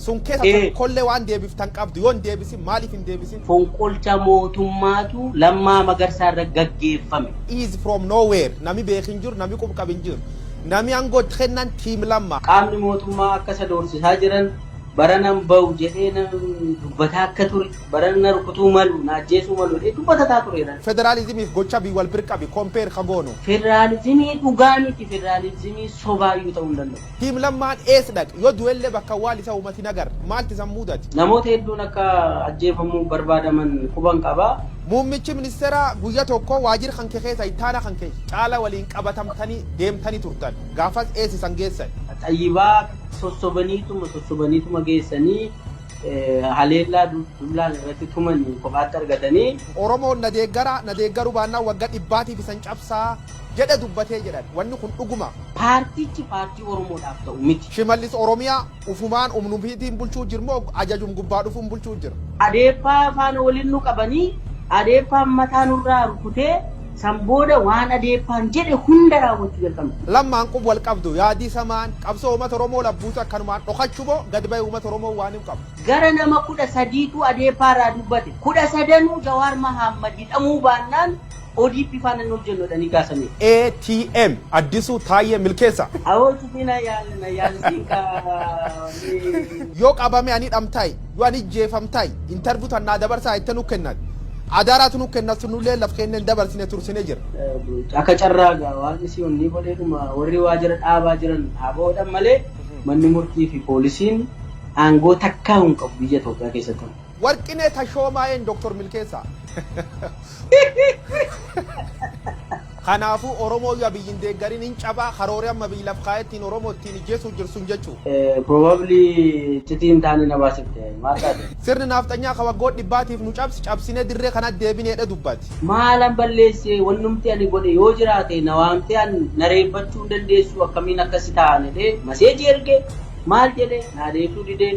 Sun keessa tokkollee waan deebiftan qabdu yoo hin deebisin, maaliif hin deebisin? Fonqolcha mootummaatu Lammaa Magarsaa irra gaggeeffame. Is from nowhere. Nami beekin jiru, nami qub qabin jiru. Nami aangoo itti kennan team Lamma. Qaamni mootummaa akka isa doorsisaa jiran, baranan bahu jedhee dubbataa akka ture, barana rukutuu malu, na ajjeesuu malu jedhee dubbatataa tureera. Federaalizimiif gocha bii wal bir qabi, compare ka goonu. Federaalizimii dhugaa miti, federaalizimii sobaayyuu ta'uu hin danda'u. Team Lammaan ees dhaqe? Yoo du'ellee bakka awwaal isa uummati nagar maalti isan mudate? Namoota hedduun akka ajjeefamuu barbaadaman quban qaba. Muummichi ministeeraa guyya tokko waajjira kan kee keessa ittaana kan kee caala waliin qabatamtanii deemtanii turtan. Gaafas ees isan geessan? Xayyibaa sossobaniituma sossobaniituma geessanii, haleellaa dullaan irratti tumanii kophaatti argatanii. Oromoon na deeggara, na deeggaruu baannaan waggaa 100tiif isan cabsaa jedhe dubbatee jedhan. Wanni kun dhuguma? Paartichi paartii Oromoodhaaf ta'u miti. Shimallis Oromiyaa ufumaan umnufiitiin bulchuu jirmoo ajajum gubbaa dhufuun bulchuu jira? Adeeffaa faana waliin nu qabanii, adeeffaan mataa nurraa rukutee, san booda waan adeeffaan jedhe hunda raawwachuu jalqabne. Lammaan qub wal qabdu yaadii samaan qabsoo uummata Oromoo labbuutu akkanumaan dhokachuu moo gad ba'e uummata Oromoo waan hin qabu? Gara nama 13tu adeeffaarraa dubbate. 13nuu Jawaar Mahaammad hidhamuu baannaan ODP faana hin hojjennu jedhanii kaasaniiru. ATM Addisuu Taayyee Milkeessa. Awoo cufii na yaalisiin ka. Yoo qabame ani dhamtaay, yoo ani jeefamtaay, interview tan naa dabarsaa itti nu kennan. Adaaraatu nu kennan, sunullee laf kenneen dabarsine tursine jira. Akka carraa gaa waaqni si onnii godheedhuma warri waajjira dhaabaa jiran dhaabaadhaan malee, manni murtii fi poolisiin aangoo takkaa hin qabu biyya Itoophiyaa keessatti. Warqinee Tashoomaa'een Dr. Milkeessaa. Kanaafuu Oromoo yoo biyyi hin deeggarin hin cabaa, karooree amma biyyi laf kaa'ettiin Oromoo ittiin ijjeesuu jiru sun jechuudha. Probably iccitii hin taane na baasifte, maal taate? Sirni naafxanyaa ka waggoota 100tiif nu cabsi cabsinee dirree kanatti deebineedha dubbati. Maalan balleessee? Wannumti ani godhe yoo jiraate na waamtee an na reeffachuu hin dandeessu, akkamiin akkasi ta'an jedhee message erge, maal jedhe, naa deebisuu didee,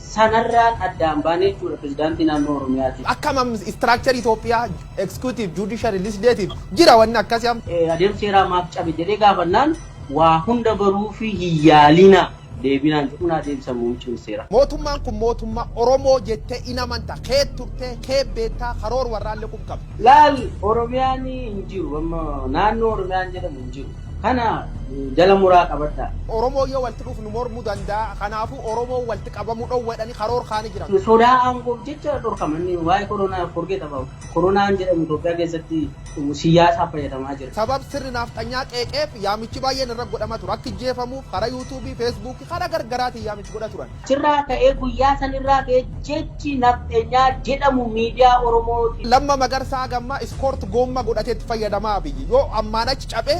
sanarraan addaan baane jechuudha pirezidaantii naannoo Oromiyaati. Akkam structure Itoophiyaa executive, judiciary, legislative jira wanni akkasii amma. Adeemsa seeraa maaf cabe jedhee gaafannaan, waa hunda baruu fi hin yaalina deebinaan jedhu naa deebisa muummichi ministeera. Mootummaan kun mootummaa Oromoo jettee in amanta, kee turtee kee beektaa, karoor warraallee kun qabdi. Laal, Oromiyaan hin jiru, amma naannoo Oromiyaan jedhamu hin jiru. Kana jala muraa qabadha. Oromoo yoo walitti dhufu nu mormuu danda'a. Kanaafuu Oromoo walitti qabamuu dhoowwadhanii karoor kaanii jiran. Sodaa aangoof jecha dhorkama. Inni waa'ee koronaa forget about. Koronaan jedhamu Itoophiyaa keessatti siyaasaaf fayyadamaa jira. Sabab sirni naafxanyaa qeeqeef yaamichi baay'een irra godhama ture. Akka ijjeefamuuf karaa yuutuubii, feesbuukii, karaa gargaraatiin yaamichi godha turan. Achirraa ka'ee, guyyaa sanirraa ka'ee jechi nafxanyaa jedhamu miidiyaa Oromooti. Lamma Magarsaa gammaa escort goomma godhatee itti fayyadamaa biyyi. Yoo ammaan achi caphee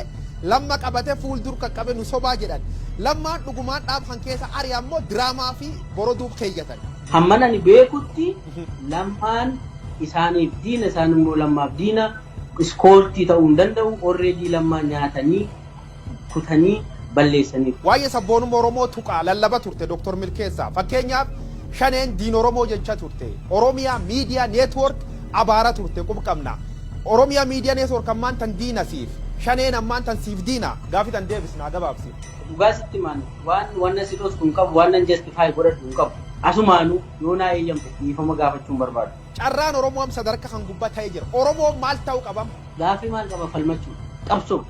Lamma qabatee fuuldur qaqqabe nu sobaa jedhan. Lammaan dhugumaan dhaab kan keessa ari ammoo diraamaa fi boroduuf keeyyatan. Hamman ani beekutti Lammaan isaaniif diina, isaan immoo Lammaaf diina, escort ta'uu hin danda'u, already Lammaa nyaatanii kutanii balleessaniiru. Waa'ee sabboonummaa Oromoo tuqaa lallaba turte Dr. Milkeessaa. Fakkeenyaaf shaneen diin Oromoo jecha turte. Oromiyaa Miidiyaa Network abaara turte, qub qabna. Oromiyaa Miidiyaa Network ammaan tan diina siif. Shaneen ammaan tan siif diina. Gaafi tan deebisnaa gabaabsi. Dhugaa sitti maan waan wanna si dhosku hin qabu, waan nan justify godhadhu hin qabu. Asumaanuu yoo naa eeyyamte dhiifama gaafachuu hin barbaadu. Carraan Oromoo am sadarkaa kan gubbaa ta'ee jira. Oromoon maal ta'uu qabam? Gaafii maal qaba falmachuu? Qabsoo.